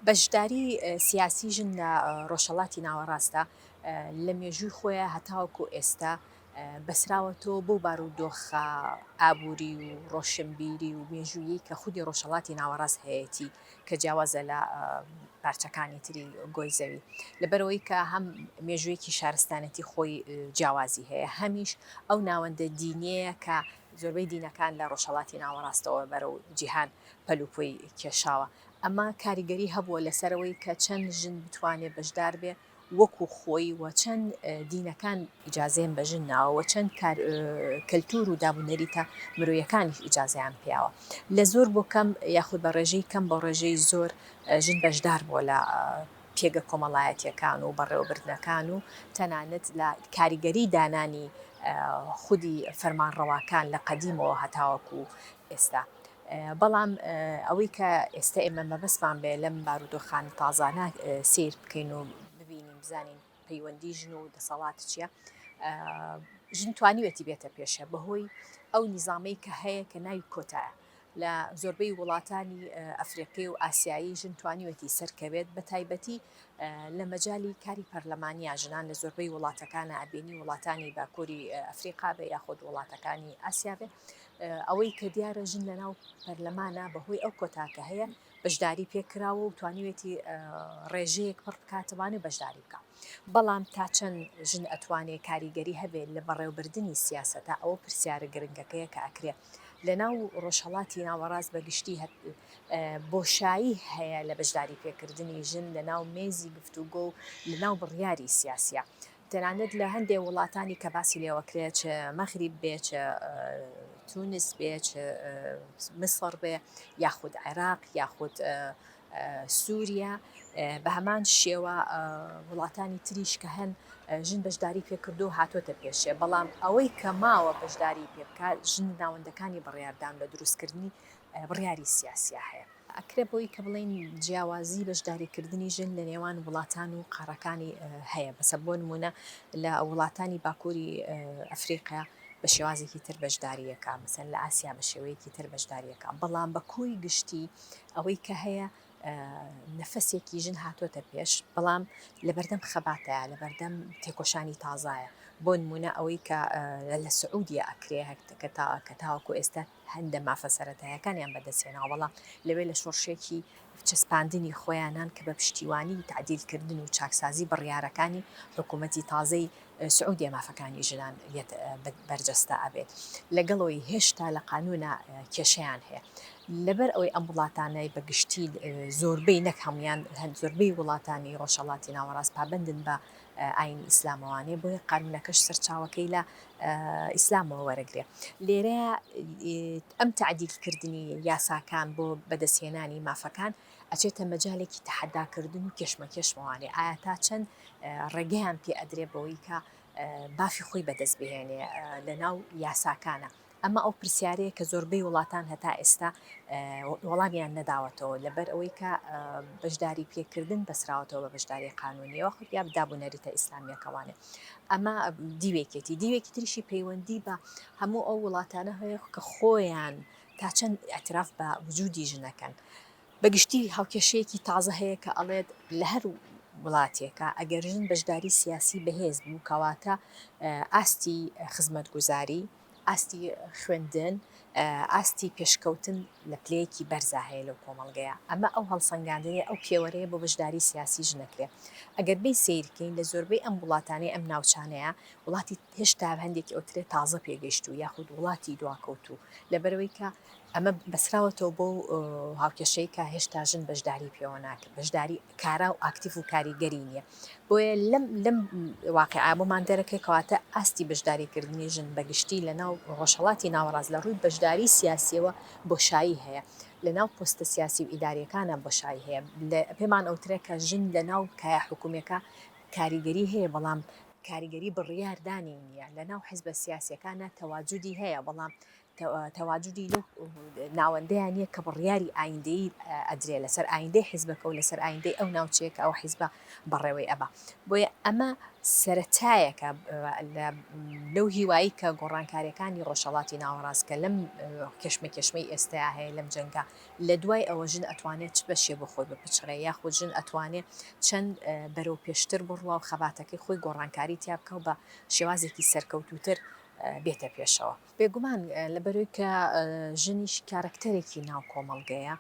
بەشداری سیاسی ژن لە ڕۆژهەڵاتی ناوەڕاستدا لە مێژووی خۆیان هەتاوەکو ئێستا بەسراوەتەوە بەو بارودۆخە ئابووری و ڕۆشنبیری و مێژوویی کە خودی ڕۆژهەڵاتی ناوەڕاست هەیەتی کە جیاوازە لە پارچەکانی تری گۆی زەوی لەبەرئەوەی کە هەم مێژوویەکی شارستانێتی خۆی جیاوازی هەیە هەمیش ئەو ناوەندە دینیەیە کە زۆربەی دینەکان لە ڕۆژهەڵاتی ناوەڕاستەوە بەرەو جیهان پەلوپۆی کێشاوە ئەمە کاریگەری هەبووە لەسەرەوەی کە چەند ژن بتوانێ بەشدار بێ وەکو خۆی و چەند دینەکان ئیجازەیان بە ژن ناوە و چەند کار کەلتور و دابونەریتە مرۆیەکانیش ئیجازەیان پیاوە لە زۆر بۆ کەم یاخود بە ڕێژەی کەم بۆ ڕێژەی زۆر ژن بەشدار بووە لە پێگە کۆمەڵایەتیەکان و بەڕێوەبردنەکان و تەنانەت لە کاریگەری دانانی خودی فەرمانڕەواکان لە قەدیمەوە هەتاوەکو ئێستا. بەڵام ئەوەی کە ئێستا ئێمە مەبەستمان بێ لەم بارودۆخانە تازانە سەیر بکەین و ببینین بزانین پەیوەندی ژن و دەسەڵات چییە ژن توانیوێتی بێتە پێشە بەهۆی ئەو نیزامەی کە هەیە کە ناوی کۆتایە لە زۆربەی وڵاتانی ئەفریقی و ئاسیایی ژن توانیوێتی سەرکەوێت بە تایبەتی لە مەجالی کاری پەرلەمانیا ژنان لە زۆربەی وڵاتەکانە ئەبینی وڵاتانی باکووری ئەفریقا بێ یاخود وڵاتەکانی ئاسیا بێ ئەوەی کە دیارە ژن لەناو پەرلەمانە بەهۆی ئەو کۆتاکە هەیە بەشداری پێکراوە و توانیوێتی ڕێژەیەک پڕ بکاتەوانێ بەشداری بکە بەڵام تا چەند ژن ئەتوانێ کاریگەری هەبێت لە بەڕێوبردنی سیاسەتە ئەوە پرسیارە گرنگەکەیە کە ئەکرێ لەناو ڕۆژهەڵاتی ناوەڕاست بە گشتی بۆشایی هەیە لە بەشداری پێکردنی ژن لەناو مێزی گفتوگۆ و لەناو بڕیاری سیاسیە تەنانەت لە هەندێ وڵاتانی کە باسی لێوەکرێ چ مەغریب بێ چ تونس بێ چ میسڕ بێ یاخود عێراق یاخود سووریا بە هەمان شێوە وڵاتانی تریش کە هەن ژن بەشداری پێکردو هاتۆتە پێشێ بەڵام ئەوەی کە ماوە بەشداری پێ بکات ژن ناوەندەکانی بڕیاردان لە دروستکردنی بڕیاری سیاسیا هەیە. ئەکرێ بەوەی کە بڵێین جیاوازی بەشداریکردنی ژن لە نێوان وڵاتان و قاڕەکانی هەیە بەسە بۆ نمونە لە وڵاتانی باکووری ئەفریقیا بە شێوازێکی تر بەشداریەکە مەسەن لە ئاسیا بە شێوەیەکی تر بەشداریەکە بەڵام بە کۆی گشتی ئەوەی کە هەیە نەفەسێکی ژن هاتۆتە پێش بەڵام لەبەردەم خەباتە لەبەردەم تێکۆشانی تازایە بۆ نمونە ئەوەی کە لە سعودیە ئەکرێ کە تاوەکو ئێستا هەندە مافە سەرەتایەکانیان بەدەستهێناوە، بەڵام لەوێ لە شۆڕشێکی چەسپاندنی خۆیانان کە بە پشتیوانی تەعدیلکردن و چاکسازی بڕیارەکانی حکوومەتی تازەی سعودیە مافەکانی ژنان یەت بەرجەستە ئەبێت لەگەڵەوەی هێشتا لە قانونا کێشەیان هەیە لەبەر ئەوەی ئەم وڵاتانەی بە گشتی زۆربەی نەک هەمویان هەند زۆربەی وڵاتانی ڕۆژهەڵاتی ناوەڕاست پابەندن بە ئاینی ئیسلامەوانێ بۆیە قانونەکەش سەرچاوەکەی لە ئیسلامەوە وەرەگرێ لێرە ئەم تەعدیلکردنی یاساکان بۆ بەدەستهێنانی مافەکان ئەچێتە مەجالێکی تەحەداکردن و کێشمەکێشمەوانێ ئایا تا چەند ڕێگەیان پێ ئەدرێ بەوەی کە مافی خۆی بەدەست بهێنێ لەناو یاساکانە ئەمە ئەو پرسیارەیە کە زۆربەی وڵاتان هەتا ئێستا وەڵامیان نەداوەتەوە لەبەر ئەوەی کە بەشداری پێکردن بەسراوەتەوە بە بەشداری قانونیەوە خود یا داب و نەریتە ئیسلامیەکەوانێ ئەمە دیوێکێتی دیوێکی تریشی پەیوەندی بە هەموو ئەو وڵاتانە هەیە کە خۆیان تا چەند اعتراف بە وجودی ژنەکەن بە گشتی هاوکێشەیەکی تازە هەیە کە ئەڵێت لە هەر وڵاتێکا ئەگەر ژن بەشداری سیاسی بەهێز بوو کەواتە ئاستی خزمەتگوزاری ئاستی خوێندن، ئاستی پێشکەوتن لە پلەیەکی بەرزا هەیە لەو کۆمەڵگەیە. ئەمە ئەو هەڵسەنگاندنەیە، ئەو پێوەرەیە بۆ بەشداری سیاسی ژن ئەکرێ. ئەگەر بێین سەیر کەین لە زۆربەی ئەم وڵاتانەی ئەم ناوچانەیە، وڵاتی هێشتا هەندێکی ئەوترێ تازە پێگەیشتوو یاخود وڵاتی دواکەوتوو، لەبەرئەوەی کە ئەمە بەسراوەتەوە بەو هاوکێشەی کە هێشتا ژن بەشداری پێوە ناکرێت، بەشداری کارا و ئاکتیڤ و کاریگەری نییە. بۆیە لەم لەم واقیعە بۆمان دەرەکەوێت کەواتە ئاستی بەشداریکردنی ژن بە گشتی لە ناو ڕۆژهەڵاتی ناوەڕاست لە ڕووی بەشداری سیاسییەوە بۆشایی هەیە. لە ناو پۆستە سیاسی و ئیدارییەکانا بۆشایی هەیە. لە پێمان ئەوترێ کە ژن لە ناو کایە حکوومییەکە کاریگەری هەیە بەڵام کاریگەری بڕیاردانی نییە. لە ناو حیزبە سیاسییەکانا تەواجودی هەیە بەڵام. تەواجودی لەو ناوەندەیا نیە کە بڕیاری ئایندەیی ئەدرێ لەسەر ئایندەی حیزبەکە و لەسەر ئایندەی ئەو ناوچەیە کە ئەو حیزبە بەڕێوەی ئەبا. بۆیە ئەمە سەرەتایەکە لەو هیوایی کە گۆڕانکاریەکانی ڕۆژهەڵاتی ناوەڕاست کە لەم کێشمەکێشمەی ئێستایا هەیە لەم جەنگە لە دوای ئەوە ژن ئەتوانێت چ بەشێ بۆ خۆی بپچڕێ یاخود ژن ئەتوانێ چەند بەرەو پێشتر بڕوا و خەباتەکەی خۆی گۆڕانکاری تیا بکا و بە شێوازێکی سەرکەوتووتر بێتە پێشەوە. بێگومان لەبەرەوەی کە ژنیش کارەکتەرێکی ناو کۆمەڵگەیە،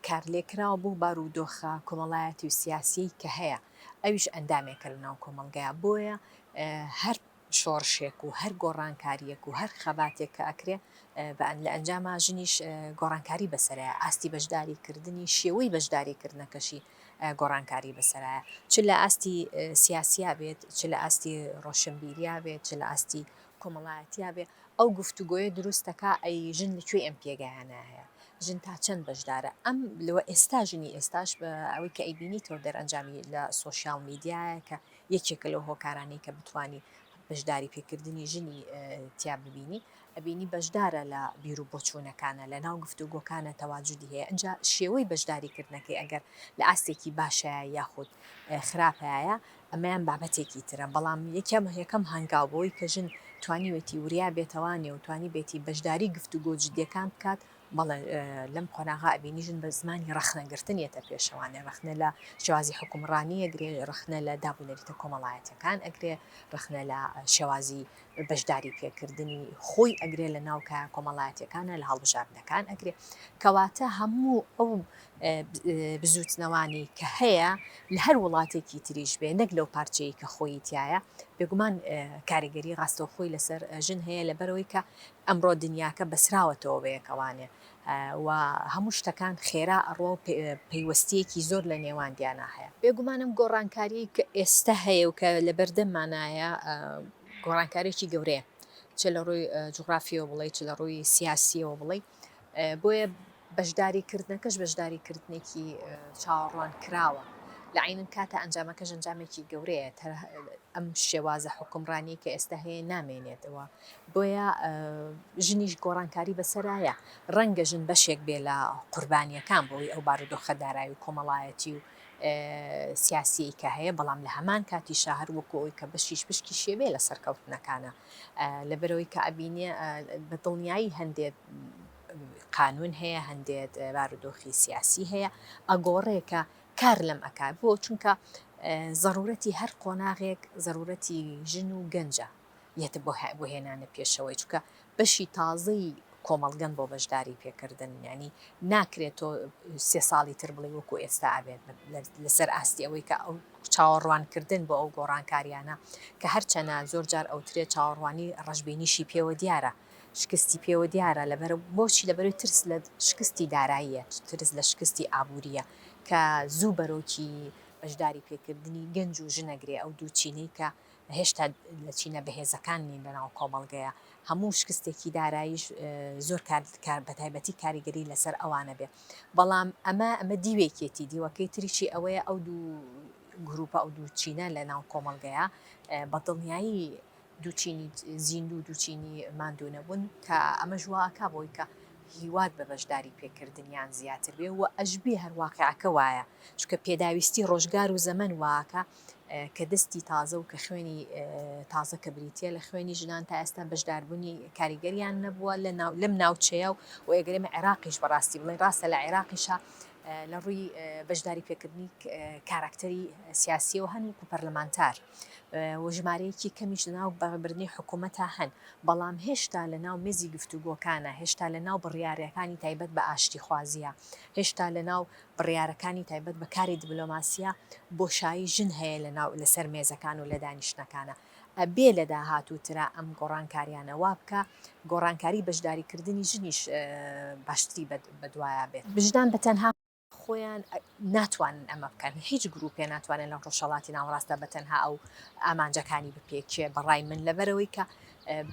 کارلێکراو بەو بارودۆخە کۆمەڵایەتی و سیاسیەی کە هەیە، ئەویش ئەندامێکە لە ناو کۆمەڵگەیا، بۆیە هەر شۆڕشێک و هەر گۆڕانکاریەک و هەر خەباتێک کە ئەکرێ لە ئەنجاما ژنیش گۆڕانکاری بەسەرایە، ئاستی بەشداری کردنی شێوەی بەشداری کردنەکەشی گۆڕانکاری بەسەرایە چ لە ئاستی سیاسیا بێت، چ لە ئاستی ڕۆشنبیریا بێت، چ لە ئاستی کۆمەڵایەتیا بێ ئەو گفتوگۆیە دروست دەکا ئەی ژن لە کوێی ئەم پێگایانە هەیە ژن تا چەند بەشدارە ئەم لەوە ئێستا ژنی ئێستاش بە ئەوەی کە ئەیبینیتەوە دەرئەنجامی لە سۆشیال میدیایە کە یەکێکە لەو هۆکارانەی کە بتانی بەشداری پێکردنی ژنی تیا ببینی ئەبینی بەشدارە لە بیر و بۆچوونەکانە لە ناو گفتوگۆکانە تەواجودی هەیە ئەجا شێوەی بەشداریکردنەکەی ئەگەر لە ئاستێکی باشەیە یاخود خراپایە ئەمەیان بابەتێکی ترە، بەڵام یەکەم یەکەم هەنگاو بەوەی کە ژن توانیوێتی وریا بێتەوانێ و توانیبێتی بەشداری گفتوگۆ جدیەکان بکات، بەڵێ لەم قۆناغە ئەبینی ژن بە زمانی ڕەخنەگرتن یەتە پێشەوانێ، ڕەخنە لە شێوازی حوکمڕانی ئەگرێ، ڕەخنە لە داب و نەریتە کۆمەڵایەتیەکان ئەگرێ، ڕەخنە لە شێوازی بەشداری پێکردنی خۆی ئەگرێ لە ناو کایە کۆمەڵایەتیەکانە، لە هەڵبژاردنەکان ئەگرێ، کەواتە هەموو ئەو بزووتنەوانەی کە هەیە لە هەر وڵاتێکی تریش بێ نەک لەو پارچەیەی کە خۆیی تیایە، بێگومان کاریگەری ڕاستەوخۆی لەسەر ژن هەیە لەبەرئەوەی کە ئەمڕۆ دنیاکە بەسراوەتەوە بەیەکەوانێ و هەموو شتەکان خێرا ئەڕوا و پەیوەستییەکی زۆر لە نێواندیانا هەیە. بێگومان ئەم گۆڕانکارییەی کە ئێستا هەیە و کە لەبەردەممانایە گۆڕانکارییەکی گەورەیە چ لە ڕووی جوغرافییەوە بڵێی چ لە ڕووی سیاسییەوە بڵێی، بۆیە بەشداری کردنەکەش بەشداری کردنێکی چاوەڕوان کراوە لە عەینن کاتە ئەنجامەکەش ئەنجامێکی گەورەیە ئەم شێوازە حوکمڕانی کە ئێستا هەیە نامێنێتەوە بۆیە ژنیش گۆڕانکاری بەسەرایە ڕەنگە ژن بەشێک بێ لە قوربانیەکان بۆی ئەو بارودۆخە دارایی و کۆمەڵایەتی و سیاسیەی کە هەیە بەڵام لە هەمان کاتیشا هەر وەکو ئەوی کە بەشیش پشکی شێوێ لە سەرکەوتنەکانە لەبەرئەوەی کە ئەبینێ بە دڵنیایی هەندێک قانون هەیە هەندێک بارودۆخی سیاسی هەیە ئەگۆڕێ کە کار لەم ئەکا بۆ چونکە زەرورەتی هەر قۆناغێک زەرورەتی ژن و گەنجە یەتە بۆ بۆ هێنانە پێشەوەی چونکە بەشی تازەی کۆمەڵگەن بۆ بەشداری پێکردن یانی ناکرێت تۆ سێ ساڵی تر بڵێی وەکو ئێستا ئەبێت لەسەر ئاستی ئەوەی کە ئەو چاوەڕوانکردن بۆ ئەو گۆڕانکاریانە کە هەرچەنە زۆر جار ئەوترێت چاوەڕوانی ڕەشبینیشی پێوە دیارە شکستی پێوە دیارە لەبەر بۆچی لەبەرەوەی ترس لە شکستی داراییە ترس لە شکستی ئابووریە کە زوو بەرۆکی بەشداری پێکردنی گەنج و ژنەگرێ ئەو دوو چینەی کە هێشتا لە چینە بەهێزەکان نین لەناو کۆمەڵگەیە، هەموو شکستێکی داراییش زۆر کار بەتایبەتی کاریگەری لەسەر ئەوانە بێ، بەڵام ئەمە ئەمە دیوێکێتی، دیوەکەی تریشی ئەوەیە ئەو دوو گروپە ئەو دوو چینە لەناو کۆمەڵگەیە بە دڵنیایی دوو چینی زیندوو دوو چینی ماندوو نەبوون کە ئەمەش وا ئەکا بۆی کە هیوات بە بەشداری پێکردنیان زیاتر بێ و ئەشبێ هەر واقیعەکە وایە چونکە پێداویستی ڕۆژگار و زەمەن واکە کە دەستی تازە و کە خوێنی تازە کە بریتیە لە خوێنی ژنان تا ئێستا بەشداربوونی کاریگەریان نەبووە لە ناو لەم ناوچەیە و و ئەگەر ئێمە عێراقیش بەڕاستی بڵێین ڕاستە لە عێراقیشا لە ڕووی بەشداری پێکردنی کاراکتەری سیاسیەوە هەن وەکو پەرلەمانتار و ژمارەیەکی کەمیش لە ناو بەڕێوەبردنی حکوومەتا هەن بەڵام هێشتا لە ناو مێزی گفتوگۆکانە هێشتا لە ناو بڕیارەکانی تایبەت بە ئاشتیخوازیە هێشتا لە ناو بڕیارەکانی تایبەت بە کاری دبلۆماسیە بۆشایی ژن هەیە لە ناو لەسەر مێزەکان و لە دانیشتنەکانە ئەبێ لە داهاتوو ترا ئەم گۆڕانکاریانە وا بکا گۆڕانکاری بەشداری کردنی ژنیش باشتری بەدوایا بێت. ژنان بە تەنها خۆیان ناتوانن ئەمە بکەن هیچ گروپێ ناتوانێت لە ڕۆژهەڵاتی ناوەڕاستدا بە تەنها ئەو ئامانجەکانی بپێکێ بەڕای من لەبەرئەوەی کە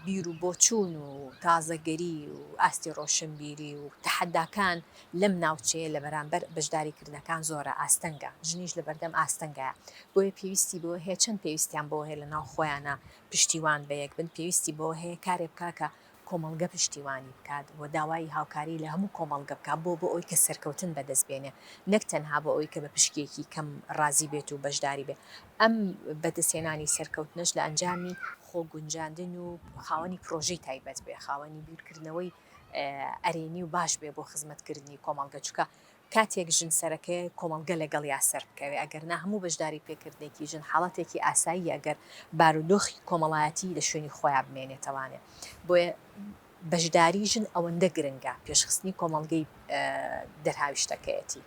بیر و بۆچوون و تازەگەری و ئاستی ڕۆشنبیری و تەحەداکان لەم ناوچەیە لە بەرامبەر بەشداریکردنەکان زۆرە، ئاستەنگە، ژنیش لە بەردەم ئاستەنگایە، بۆیە پێویستی بەوە هەیە چەند پێویستیان بەوە هەیە لە ناو خۆیانا پشتیوان بە یەک بن، پێویستی بەوە هەیە کارێ بکا کە. کۆمەڵگە پشتیوانی بکات و داوای هاوکاری لە هەموو کۆمەڵگە بکات بۆ بۆ ئەوەی کە سەرکەوتن بەدەست بێنێ نەک تەنها بۆ ئەوەی کە بە پشکێکی کەم ڕازی بێت و بەشداری بێ ئەم بەدەستهێنانی سەرکەوتنەش لە ئەنجامی خۆگونجاندن و خاوەنی پرۆژەی تایبەت بێ خاوەنی بیرکردنەوەی ئەرێنی و باش بێ بۆ خزمەتکردنی کۆمەڵگە چونکە کاتێک ژن سەرەکەیە کۆمەڵگە لەگەڵیا سەر بکەوێ ئەگەر نا هەموو بەشداری پێکردنێکی ژن حاڵەتێکی ئاساییە ئەگەر بارودۆخی کۆمەڵایەتی لە شوێنی خۆیا بمێنێتەوانێ بۆیە بەشداری ژن ئەوەندە گرنگە پێشخستنی کۆمەڵگەی دەرهاویشتەکەیەتی.